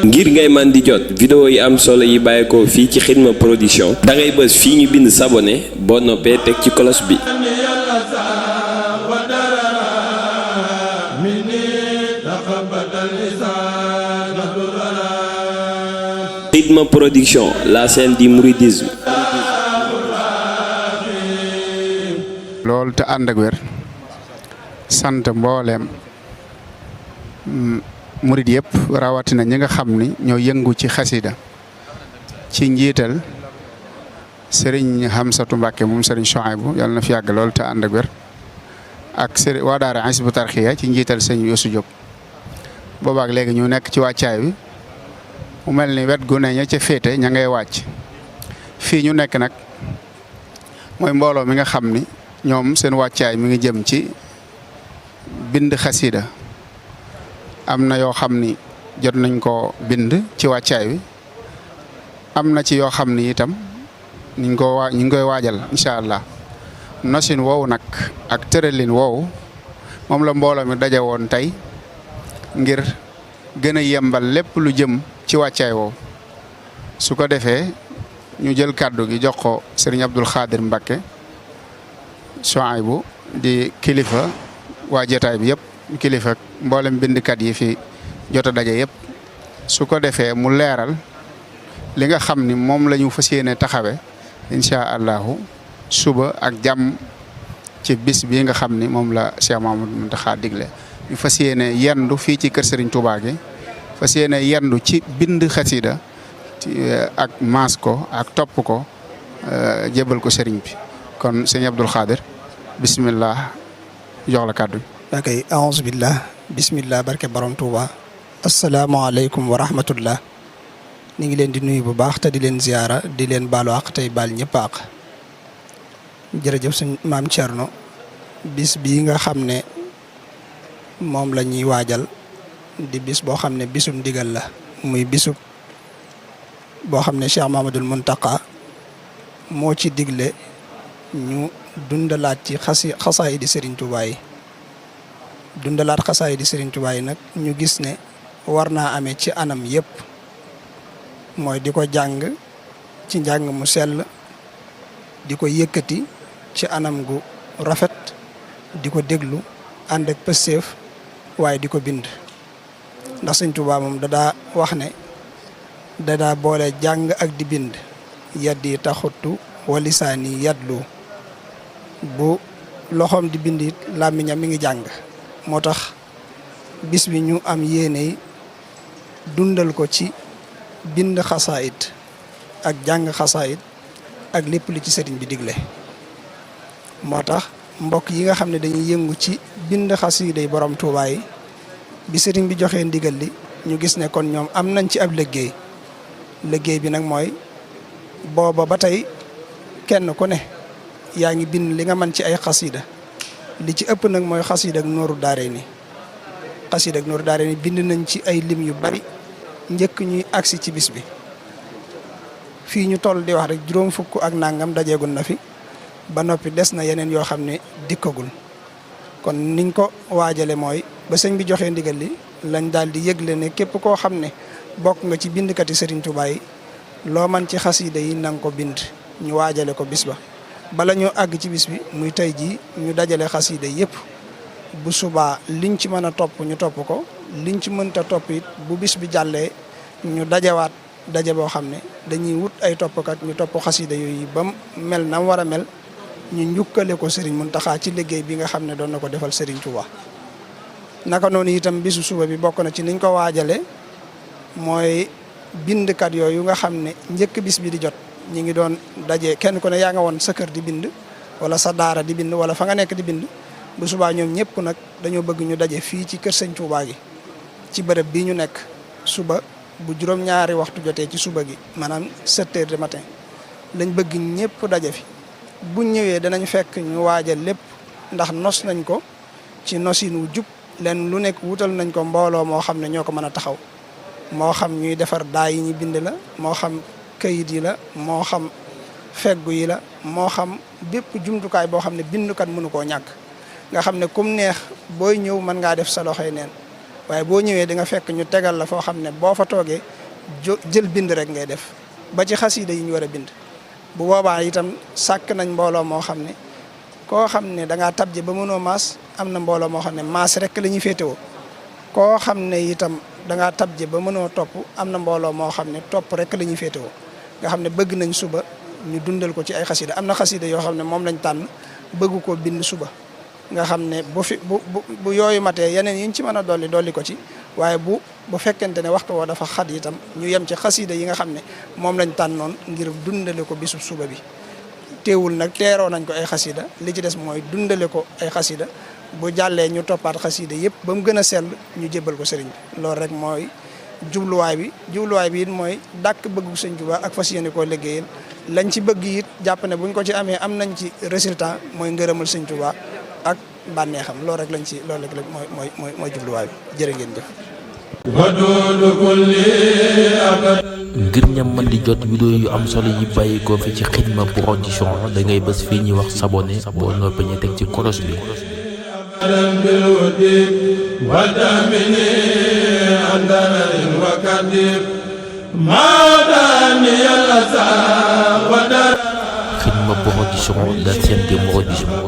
ngir ngay man di jot vidéo yi am solo yi bàyyeekoo fii ci Xidma Production da ngay bës fii ñu bind s'abonner boo noppee teg ci cloche bi. Xidma Production, la chaîne du mouridisme. loolu te ànd ak wér sant mbooleem murid yëpp rawatina ñi nga xam ni ñoo yëngu ci xasida ci njiital Serigne Hamsatu Mbàkke moom Serigne Chouaïbou yàlla na fi yàgg lool te ànd ak wér ak Serigne waa daara Hizbut Tarqiyyah ci njiital Serigne Youssou Diop boobaak léegi ñu nekk ci wàccaay wi mu mel ni wet gu ne ña ca féete ña ngay wàcc fii ñu nekk nag mooy mbooloo mi nga xam ni ñoom seen wàccaay mi ngi jëm ci bind xasida am na yoo xam ni jot nañ ko bind ci wàccaay wi am na ci yoo xam ni itam ñu ngi koy waajal incha allah nosin woowu nag ak tëralin woowu moom la mbooloo mi daje woon tey ngir gën a yembal lépp lu jëm ci wàccaay woowu su ko defee ñu jël kàddu gi jox ko Serigne Abdoul Khadir Mbacke Chouaïbou di kilifa waa jotaay bi yëpp kilifa mboolem bindkat yi fi jot a daje yëpp su ko defee mu leeral li nga xam ni moom la ñu fas yéene taxawe incha allahu suba ak jàmm ci bis bii nga xam ni moom la Cheikh Mamadou Mountakha digle ñu fas yéene yendu fii ci kër Serigne Touba gi fas yéene yendu ci bind xasida ak maas ko ak topp ko jébal ko Serigne bi kon sëñ Abdoul Khadir bismillah jox la kàddu ok aouzu billah bismillah barke borom Touba asalaamaaleykum wa rahmatullah ñu ngi leen di nuyu bu baax te di leen ziyaara di leen baalu àq tey baal ñëpp àq jërëjëf suñ maam Thierno bis bii nga xam ne moom la ñuy waajal di bis boo xam ne bisum ndigal la muy bisub boo xam ne Cheikh Mamadou Mountakha moo ci digle ñu dundalaat ci xasaay di Serigne Touba yi dundalaat xasaay di Serigne Touba yi nag ñu gis ne war naa amee ci anam yëpp mooy di ko jàng ci njàng mu sell di ko yëkkati ci anam gu rafet di ko déglu ànd ak pëstéef waaye di ko bind ndax Serigne Touba moom dadaa wax ne dadaa boole jàng ak di bind yaddi taxuttu walisaani yadlu bu loxoom di bind it làmmiñam mi ngi jàng moo tax bis bi ñu am yéene dundal ko ci bind xasaayit ak jàng xasaayit ak lépp li ci sëriñ bi digle moo tax mbokk yi nga xam ne dañuy yëngu ci bind xasiiday borom Tuubaa yi bi sëriñ bi joxee ndigal li ñu gis ne kon ñoom am nañ ci ab liggéey bi nag mooy booba ba tey kenn ku ne yaa ngi bind li nga mën ci ay xasida li ci ëpp nag mooy xasida ak nooru daare ni bind nañ ci ay lim yu bari njëkk ñuy agsi ci bis bi fii ñu toll di wax rek juróom fukk ak nangam dajeegul na fi ba noppi des na yeneen yoo xam ne dikkagul kon niñ ko waajale mooy ba sëñ bi joxee ndigal li lañ daal di yëgle ne képp koo xam ne bokk nga ci bindkati Serigne Touba yi loo man ci xasida yi na nga ko bind ñu waajale ko bis ba bala ñoo àgg ci bis bi muy tey jii ñu dajale xasida yëpp bu subaa liñ ci mën a topp ñu topp ko liñ ci mënta topp it bu bis bi jàllee ñu dajewaat daje boo xam ne dañuy wut ay toppkat ñu topp xasida yooyu ba mel na war a mel ñu njukkale ko Serigne Mountakha ci liggéey bi nga xam ne doon na ko defal Serigne Touba. naka noonu itam bisu suba bi bokk na ci niñ ko waajale mooy bindkat yooyu nga xam ne njëkk bis bi di jot ñi ngi doon daje kenn ku ne yaa nga woon sa kër di bind wala sa daara di bind wala fa nga nekk di bind bu subaa ñoom ñëpp nag dañoo bëgg ñu daje fii ci kër Sëñ Touba gi ci bërëb bii ñu nekk suba bu juróom-ñaari waxtu jotee ci suba gi maanaam 7 heures du matin lañ bëgg ñëpp daje fi bu ñëwee danañ fekk ñu waajal lépp ndax nos nañ ko ci nosin wu jub leen lu nekk wutal nañ ko mbooloo moo xam ne ñoo ko mën a taxaw moo xam ñuy defar daa yi ñu bind la moo xam kayit yi la moo xam feggu yi la moo xam bépp jumtukaay boo xam ne bindukat mënu koo ñàkk nga xam ne kum neex booy ñëw mën ngaa def sa loxoy neen waaye boo ñëwee di nga fekk ñu tegal la foo xam ne boo fa toogee jël bind rek ngay def ba ci xasida yi ñu war a bind. bu boobaa itam sàkk nañ mbooloo moo xam ne koo xam ne da ngaa tabje ba mënoo maas am na mbooloo moo xam ne maas rek la ñuy féetewoo koo xam ne itam da ngaa tabje ba mënoo topp am na mbooloo moo xam ne topp rek la ñuy féetewoo nga xam ne bëgg nañ suba ñu dundal ko ci ay xasida am na xasida yoo xam ne moom lañ tànn bëgg koo bind suba nga xam ne bu yooyu matee yeneen yi ñu ci mën a dolli ko ci waaye bu fekkente ne waxtu woo dafa xat itam ñu yem ci xasida yi nga xam ne moom lañ tànnoon ngir dundale ko bisub suba bi teewul nag teeroo nañ ko ay xasida li ci des mooy dundale ko ay xasida bu jàllee ñu toppaat xasida yëpp ba mu gën a sell ñu jébbal ko sëriñ bi loolu rek mooy jubluwaay bi it mooy dàkk bëggu sëñ Tuubaa ak fas yéene koo liggéeyal lañ ci bëgg it jàpp ne buñ ko ci amee am nañ ci résultat mooy ngërëmal sëñ Tuubaa ak bànneexam loolu rek mooy jubluwaay bi jërë ngeen jëf. ngir ñam mën di jot vidéo yu am solo yi bàyyi ko fi ci Xidma Production da ngay bës fii ñuy wax s'abonner boo noppee ñu teg ci cloche bi. Xidma Production, la chaîne des mouridisme.